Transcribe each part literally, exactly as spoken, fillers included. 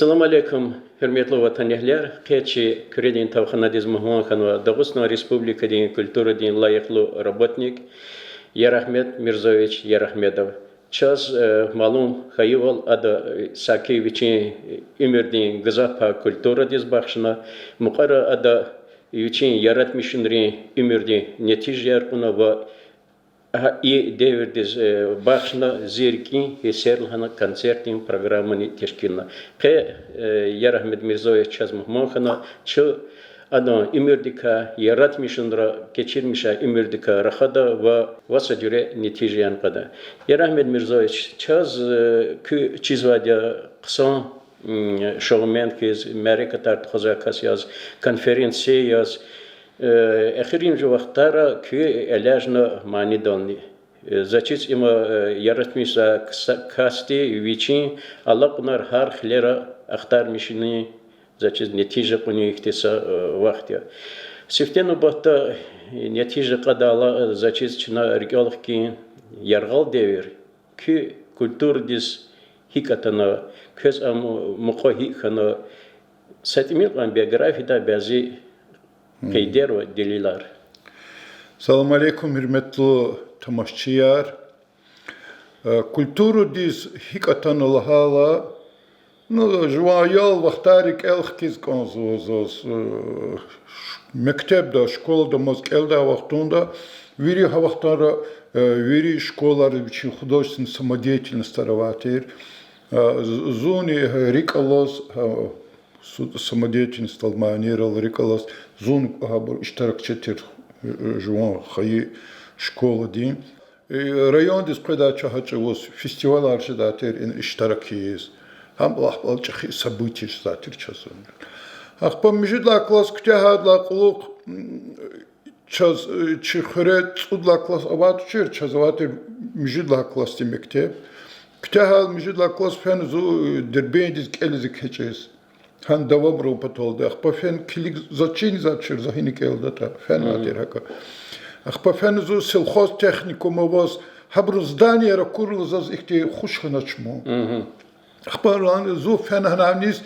Салам алейкум, гьуьрметлу ватанэгьлияр! Къе чи Куьредин тавханадиз мугьман хьанва Дагъустан Республикадин культурадин лайихлу работник Ярагьмед Мирзоевич Ярагьмедов. Чаз, э, малум хьайивал, ада, э, саки вичин, э, уьмуьрдин гзаф пай культурадиз бахшна, мукьвара ада вичин яратмишунрин уьмуьрдин нетижаяр кьуна ва гьа и девирдиз, э, бахшна зи рикӀин гьиссер лагьана концертдин программани тешкилна. Къе, э, Ярагьмед Мирзоевич чаз мугьман хьана, чун адан уьмуьрдикай, яратмишунра кечирмишай уьмуьрдикай рахада ва, ва са жуьре нетижаяр кьада. Ярагьмед Мирзоевич, чаз, э, куьн чизвайди я хъсан, м, шоумен хьиз, мярекатар тухузвай кас яз, конференция яз, э, эхиримжи вахтара куьн элячӀна манидални. Э, заз чиз, има, э, яратмишзавай кса-, касди вичин алакьунар гьар хилера ахтармишунин, заз чиз, нетижа кьунин ихьтин са, э, вахт я. Сифте нубатда, э, нетижа кьадайла, э, заз чиз, чна рикӀел хкин яргъал девир, куь культурадиз гьикӀ атана, квез ам мукьва гьикӀ хьана, са тӀимил кьван биографиядай бязи къейдер ва делилар. Салам алейкум, гьуьрметлу тамашачияр! Э, культурадиз гьикӀ атана лагьайла, ну, жуван аял вахтар рикӀел хкиз кӀанзава заз, э, ш-, мектебда, школада маз кӀелдай вахтунда, вири гьа вахтара, э, вири школайра вичин художественный самодеятельностьар авай тир. Э, з-, зунни, э, рикӀ алаз, э, су-, самодеятельностьдал манийрал рикӀ алаз, зун гьабур иштиракчи тир, э, жуван хайи школадин. Э, райондиз къведай ча гьа чӀавуз фестивалар жедай тир ина иштирак ийиз. Гьам лап чӀехи событие жезвай тир чаз. Ахпа муьжуьд лагьай класс куьтягьайдалай кьулухъ, м, чаз, э, чи хуьре цӀуд лагьай класс авайд тушир, чаз авай тир муьжуьд лагьай классдин мектеб. Куьтягьайла муьжуьд лагьай класс фена зун, э, Дербентдиз кӀелиз экечӀиз. Гьана давамарун паталди. Ахпа фена килиг заз чизвайд тушир, за гьина кӀелдатӀа, фенвай тир гьакӀа. Ахпа фена зун сельхозтехникум аваз, гьабурун зданияр акурла заз ихьтин хуш хьанач ман. Ахпа зун фена гьаниз,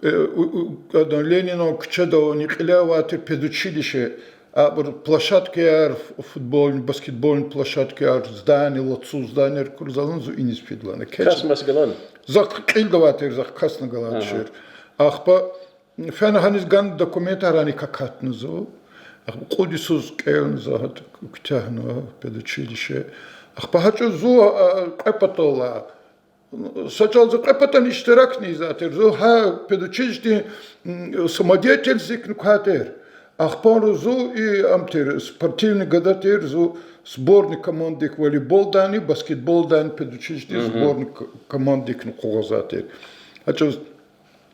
э, у-, у-, адан Ленинан куьчеда авай, кьиле авай тир педучилище, абур площадкаяр, ф-, футбольный, баскетбольный площадкаяр, здание, лацу зданияр акурла, за лагьана зун иниз фидалана. Кас-мас галана? Захъ кьилди авай тир, захъ касни галай тушир. Ахпа фена гьаниз гана документар, гьаник акатна зун. Ахпа кьуд йисуз кӀелна за, гьат куьтягьна педучилище. Ахпа гьа чӀавуз зун, а, кьве патал, а, са чӀал за кьве патан иштиракни ийизвай тир. Зун гьа педучилищедин, м, самодеятельностьдикни квай тир. Ахпа зун и, ам тир, спортивный гада тир, зун сборный командадик волейболдани, баскетболдани педучилищедин сборный к-, командадикни къугъвазвай тир. Гьа чӀавуз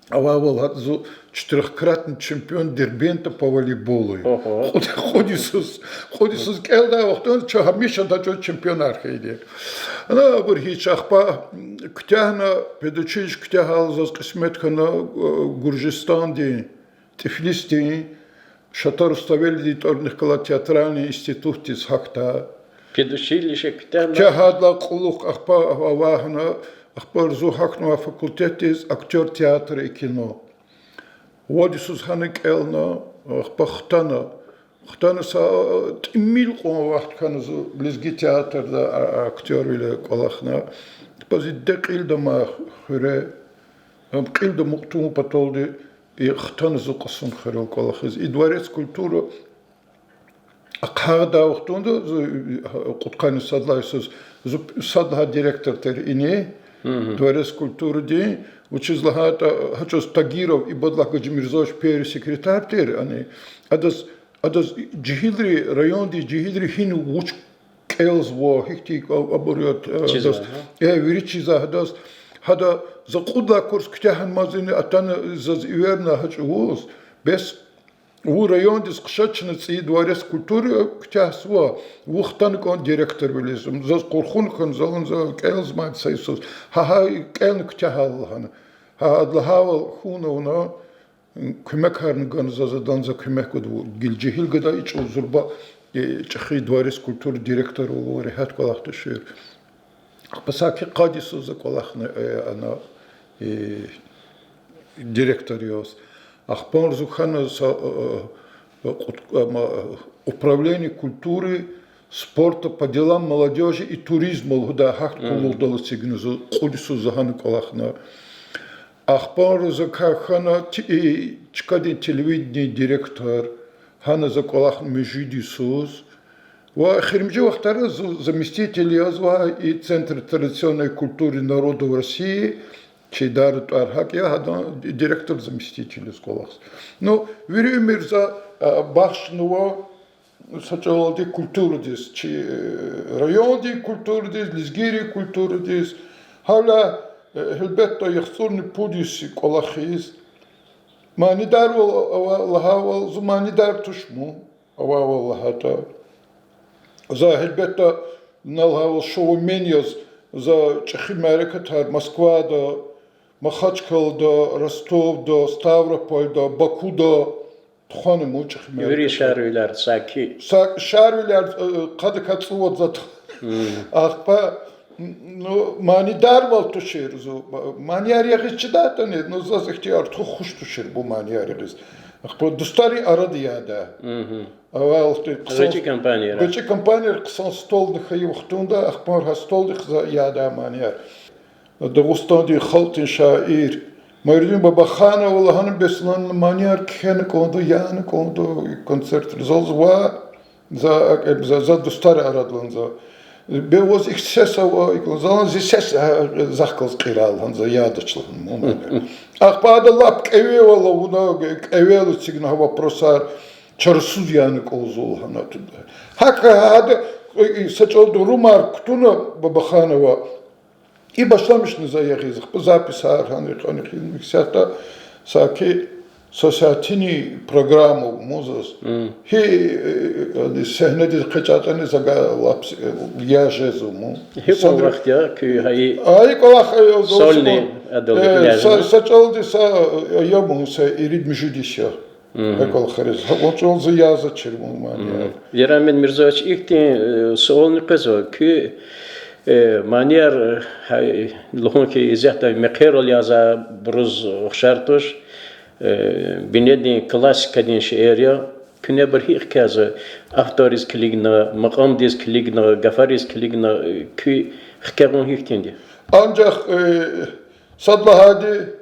авайвал гьат зун четырёхкратный чемпион Дербента по волейболу я. Кьуд, кьуд йисуз, кьуд йисуз кӀелдай вахтунда чун гьамиша гьа чӀавуз чемпионар хьайиди я. Ана абур гьич, ахпа куьтягьна, педучилище куьтягьайла заз кьисмет хьана, э, Гуржистандин, Тифлисдин, Шатар Руставелидин тӀварунихъ галай театральный институтдиз гьахьдай. Педучилище куьтягьна? Куьтягьайдалай кьулухъ ахпа авай гьана, ахпа зун гьахьнавай факультетдиз актёр театра и кино. Вад йисуз гьана кӀелна, ахпа хтана. Хтана са тӀимил кьван вахт хьана зун лезги театрда а-, актёрвиле кӀвалахна. Ахпа зи диде кьилда амай хуьре, ам кьилда амукьун паталди и хтана зун Кьасумхуьрел кӀвалахиз. И Дворец культуры ахъайдай вахтунда зун, кьудкъанни сад лагьай йисуз, зун сад лагьай директор тир ини, Дворец культурыдин, вучиз лагьайтӀа гьа чӀавуз Тагиров Ибадуллагь Гаджимирзоевич первый секретарь тир ани, адаз, адаз жегьилри, райондин жегьилри гьина вуч кӀелзава, гьихьтин а-, абур я, э, адаз, э, вири чизвай гьадаз. Гьада за кьуд лагьай курс куьтягьнамазни атана заз эверна гьа чӀавуз. Бес вун райондиз хъша чна цӀийи Дворец культуры куьтягьзава, вун хтана кӀан директорвилиз. Заз къурхун хьана, за лагьана, за кӀелзамайди са йисуз. Гьа, гьа кӀелна куьтягьайла лагьана. Гьа ада лагьайвал хьун авуна, куьмекарни гана заз, адан за куьмек гуда, вун гила жегьил гада, и чӀавуз зурба, э, чӀехи Дворец культуры директорвал регьят кӀвалах тушир. Ахпа саки къад йисуз за кӀвалахна, э, ана, э, директор яз. Ахпа зун хьана са, э, э, кьут-, э, ма, э, управление культуры, спорта, по делам молодёжи и туризма лугьудай гьахьтин къуллугъдал эцигна зун, кьуд йисуз за гьана кӀвалахна. Ахпа зун хьана ти-, э, чкадин телевидение директор, гьана за кӀвалахна муьжуьд йисуз. Ва эхиримжи вахтара зун заместитель язва и Центр традиционной культуры народов России, чи идара тӀвар гьакӀ я, гьадан директор заместитель яз кӀвалахзава. Ну, вири уьмуьр за, а, бахшнава са чӀалалди культурадиз, чи, э, райондин культурадиз, лезгийрин культурадиз. Гьавиляй, э, гьелбетда, яхцӀурни пуд йис кӀвалахиз. Манидарвал ава лагьайвал, зун манидар туш мун, авайвал лагьайтӀа. За, гьелбетда, вуна лагьайвал, шоумен яз, за чӀехи мярекатар Москвада, Махачкъалада, Ростовда, Ставропольда, Бакуда тухвана мун чӀехи мярекатар. Вири шегьервилер саки. Са шегьервилер, э, къадакай цӀувад за тух-, ахпа, ну, манидарвал тушир зун, манияр ягъиз чидатӀани, ну, заз ихтияр тух, хуш тушир буба манияр ягъиз. Ахпа дустарин арада яда. Авалди хъсан, гъвечӀи компанияра, гъвечӀи компанияра хъсан столдин хьайи вахтунда, ахпа гьа столдихъ за яда манияр. Дагъустандин халкьдин шаир Майрудин Бабаханова лагьана, Беслан, манияр кхьена кӀанда, яна кӀанда, концертриз алзава, за, за, за дустар арадал за. Бес ваз ихьтин сес ава, икӀ лагьана, зи сес, а, захъ галаз кьирай лагьана, за ядач лагьана мун манияр. Ахпа ада лап кӀевевал авуна, кӀевел эцигна гьа вопросар, чарасуз яна кӀанзава лагьана. ГьакӀ гьада, э, са чӀал дугъримар кутуна Бабаханова, и башламишна за ягъиз, ахпа записар гьана кьана, исятда саки са сятини программа мун заз. Гьи, э, сегьнедиз экъечӀайтӀани, за гьа лап, э, я жезва мун. Гьикьван вахт я куь гьа и, гьа и кӀвалах, э, сольный, э, са чӀалди са, э, я мун, са ирид-муьжуьд йис я. Гьа кӀвалахриз. Гьа кӀвалах чӀал за язачир мун манияр. Ярагъ, Мед Мирзоевич, ихьтин, э, суални къвезва. Куь, э, манияр, э, гьа, лугьун хьи, исятда мехъерал язавайбуруз ухшар туш, э, бинедин классикадин шейэр я. Куьне абур гьикӀ хкязава, авторриз килигна, макьамдиз килигна, гафариз килигна, э, куьн хкягъун гьихьтинди я? Анжах, э, сад лагьайди,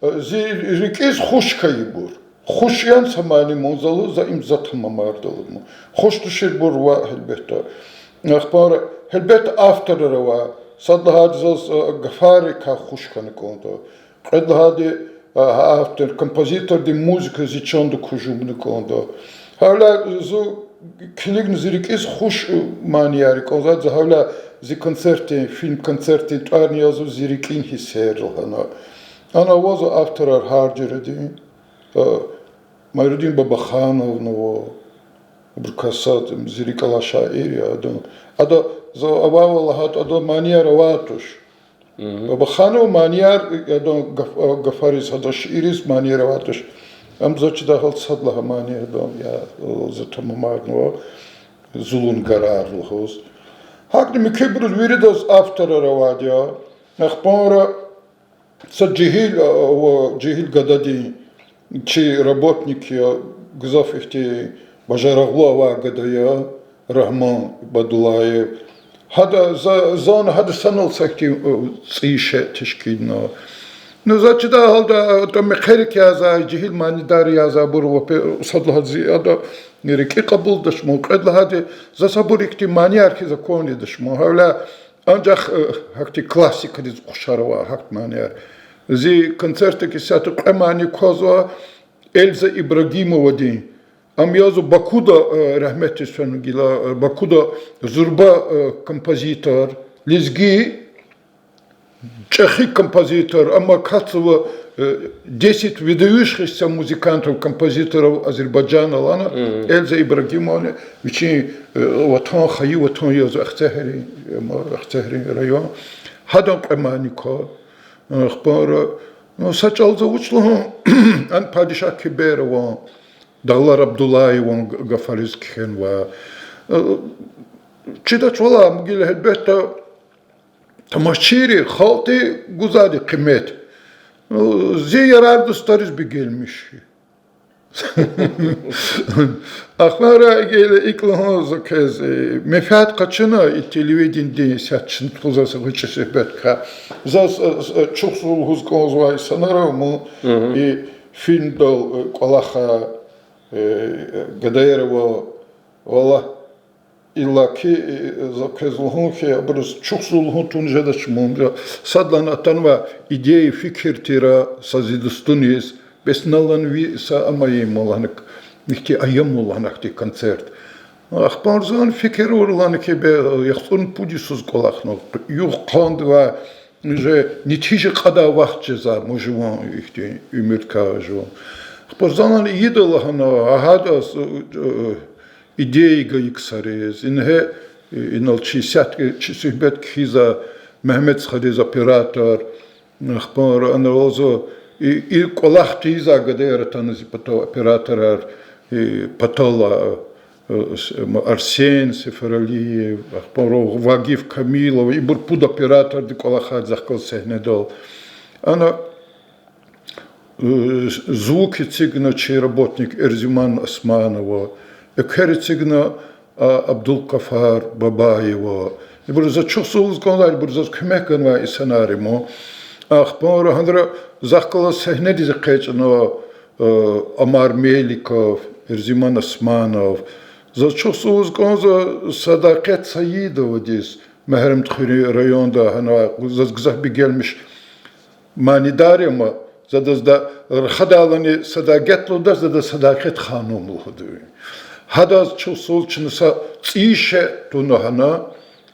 зи рикӀиз хуш хьайибур. Хуш яни са мани мун, за лугьузва, им за тамамарда лугьузва мун. Хуш туширбур ава, гьелбетда. Ахпа, гьелбетда, авторар ава. Сад лагьайди, заз, э, гафарикай хуш хьана кӀанда. Кьвед лагьайди, э, автор, композитордин музыка зи чанда кужумна кӀанда. Гьавиляй зун килигна зи рикӀиз хуш, э, манияр кӀанзавайди я, гьавиляй зи концертдин, фильм-концертдин тӀварни язва Зи рикӀин гьиссер лагьана. Ана авазва авторар гьар жуьредин, э, Майрудин Бабахановна ава, абурукай сад зи рикӀ алай шаир я ада. Ада, за авайвал лагьайтӀа, адан манияр авай туш. Бабаханова манияр, адан гаф-, гафариз, адан шиириз манияр авай туш. Ам заз чидай гьалда сад лагьай мани адан я, за тамамарнава, Зулун гарар лугьуз. ГьакӀни муькуьбуруз виридаз авторар авайди я. Ахпанра са жегьил, а, ава, жегьил гададин, чи работник я, гзаф ихьтин бажарагълу авай гада я, Рагьман Бадулаев. Гьада за, зун гьадан санал са ихьтин, э, цӀийи шей тешкилна. Ну, заз чидай гьалда, э, мехъерик язавай, жегьил манидар язавайбур ава, пе-, сад лагьайди, зи ада рикӀи кьабулдач ман, кьвед лагьайди, заз абур ихьтин манияр хьиз акундач ман. Гьавиляй анжах, э, гьахьтин классикадиз къушарава гьахьтин манияр. Зи концертдик исятда кьве мани квазва Эльза Ибрагимовадин. Ам язва Бакуда, э, рагьметдиз фена гила, э, Бакуда зурба, э, композитор, лезги, чӀехи композитор, амма катзава, э, десять выдающихся музыкантов, композиторов Азербайджана лагьана, Эльза Ибрагимовна, вичин, э, ватан, хайи ватан язва Ахцегьрин, э, ма, Ахцегьрин район. Гьадан кьве мани ква, э, ахпанра, ну, са чӀал за вуч лугьун, ан Падишагь Киберован, Дагълар Абдуллаеван г-, гафариз кхьенва. Э, чидач валай, ам гила гьелбетда тамашачийри, халкьди гузвайди къимет. Ну, зи ярар-дустариз бегенмиш. Ахпа ара геле икӀ лугьун за квез, э, менфят къачуна и телевиденидин исятда чна тухузвай са гъвечӀи суьгьбет квай. Заз, э, э, чухсагъул лугьуз кӀанзавай инсанар ава ман, и фильмдал, э, кӀвалахай, э, гадаяр ава, валлагь, иллаки, э, за квез лугьун хьи, абуруз чухсагъул лугьун тавуна жедач ман. Садлан атанвай идея, фикир тир са зи дустуниз, бес налан ви са амай ман лагьана, ихьтин аямун лагьана, ихьтин концерт. Ахпа зун фикир авур лагьана хьи, бес яхцӀурни пуд йисуз кӀвалахна, югъ-къандавай, уже нетижа кьадай вахт жезва, ман жуван ихьтин уьмуьрдикай жуван. Ахпа зун ийида лагьана, гьадаз, э, идея гайи ксариз, ингье, э, инал чи исятда чи суьгьбет кхьизвай Мегьамед стхадиз, оператор, ахпа ана лугьузва, и, и кӀвалах тийизвай гадаяр атана зи патав, операторар, и патал, э, Арсен Сефералиев, ахпа Вагиф Камилов, ибур пуд операторди кӀвалахайди захъ галаз сегьнедал. Ана, э, звук эцигна чи работник Эрзиман Османова, эквер эцигна, а, Абдулгъафар Бабаева. Ибур заз чухсагъул лугьуз кӀанзавайбур, заз куьмек ганвай инсанар я ман. Ахпа гьанра захъ галаз сегьнедиз экъечӀна, э, Амар Меликов, Эрзиман Османов. Заз чухсагъул лугьуз кӀанзава Садакъет Саидовадиз, Мегьарамдхуьруьн районда, гьана заз гзаф бегенмиш манидар я ман, за адаз, рахадайлани Садакъет лугьуда, за адаз Садакъет ханум лугьуда. Гьадаз чухсагъул, чна са цӀийи шей туна гьана,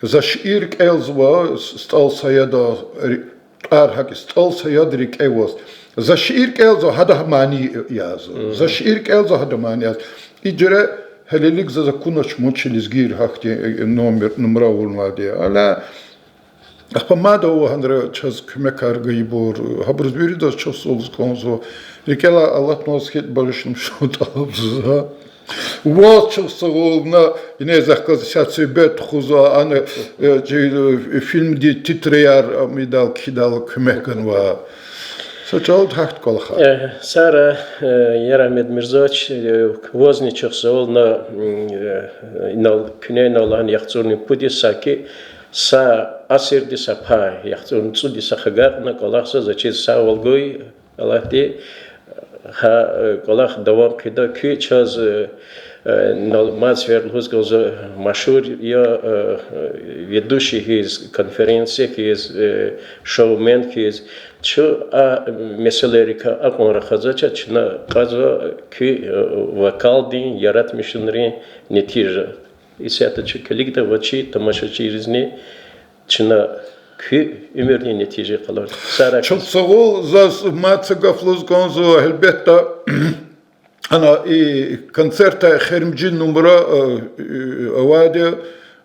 за шиир кӀелзава, СтӀал Саяда, ри-, тӀвар гьакӀ СтӀал Саяд рикӀе ваз. За шиир кӀелзава, гьада мани язва. За шиир кӀелзава, гьада мани язва. И жуьре гьелелиг заз акунач ман чи лезгийри гьахьтин, э, номер, нумра авунвайди. Аля, ахпа мад ава гьанра чаз куьмекар гайибур, гьабуруз виридаз чухсагъул лугьуз кӀанзава. РикӀелай алатнаваз хьайитӀа, багъишламиш тӀалабзава. Ваз чухсагъул, на, ине захъ галаз исятда суьгьбет тухузва, ана, э, чи, э, фильмдин титраяр, ам идал, кхьидайла куьмек ганва. Са чӀал гьахьтин кӀвалахар. Э, Сара, э, Ярагьмед Мирзоевич, э, вазни чухсагъул, на, м, э, инал, куьне инал лагьана яхцӀурни пуд йис, саки са асирдин са пай, яхцӀурни цӀуд йис агакьна кӀвалахзава, заз чиз сагъвал гуй, Аллагьди гьа, э, кӀвалах давам хъийида. Куьн чаз, э, э, инал мад сефер лугьуз кӀанзава, машгьур я, э, э, ведущий хьиз, конференция хьиз, э, шоумен хьиз. Чун а месэлайрикай акьван рахазвач, чна кьазва куь, э, вокалдин яратмишунрин нетижа. Исятда чун килигда ва чи тамашачийризни чна куь уьмуьрдин нетижа къалурда. Сара, чухсагъул, заз мад са гаф лугьуз кӀанзава, гьелбетда, ана и концертда эхиримжи нумра, э, э, авайди я,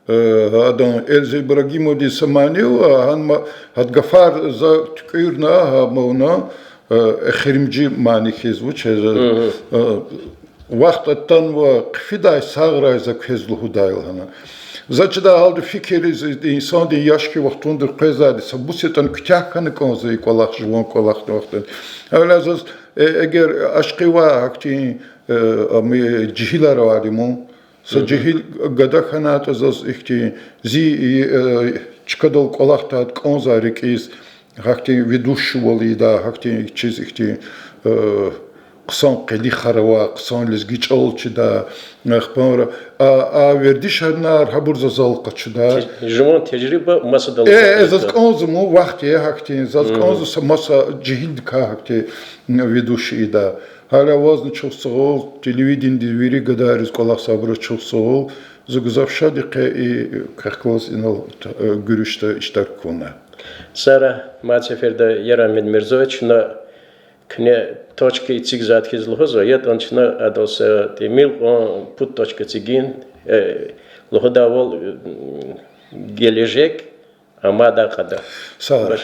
э, адан, Эльза Ибрагимовади са мани ава, гьа ма, гьа гафар за туькӀуьрна, гьа мавна, э, эхиримжи мани хьиз, вучиз, э, вахт атанва хъфидай, сагърай, за квез лугьудай лагьана. За чидай гьалда фикириз, инсандин яш хьи вахтунда къвезвайди, са бус ятӀани куьтягь хьана кӀанзава и кӀвалах, жуван кӀвалахдин вахтунда. Гьавиляй заз, э, эгер ашкъивай гьахьтин, э, ам, жегьилар авайди ман, са жегьил гада хьанайтӀа заз ихьтин зи, э, чкадал кӀвалахдай кӀанзавай рикӀиз, гьахьтин ведущийвал ийидай, гьахьтин чиз ихьтин, э, хъсан къилихар авай, хъсан лезги чӀал чидай, ахпа а, а вердишарнар, гьабур заз къачудай. Те-, жуван тежриба масадал, э, э, заз кӀанзава ман вахт я гьахьтин, заз кӀанзава са маса жегьилдикай гьахьтин, м, ведущий ийидай. Гьавиляй вазни чухсагъул, телевиденидин вири гадайриз, кӀвалахзавайбуруз чухсагъул, зун гзаф шад я къе и квехъ галаз инал, э, гуьруьшда иштирак авуна. Сара, мад сеферда Ярагьмед Мирзоевич, чна куьне точка эцигзавайди хьиз лугьузва, ятӀани чна адал са тӀимил кьван, пуд точка эцигин, э, лугьудайвал, м, гележег амайдай кьада. Сагърай.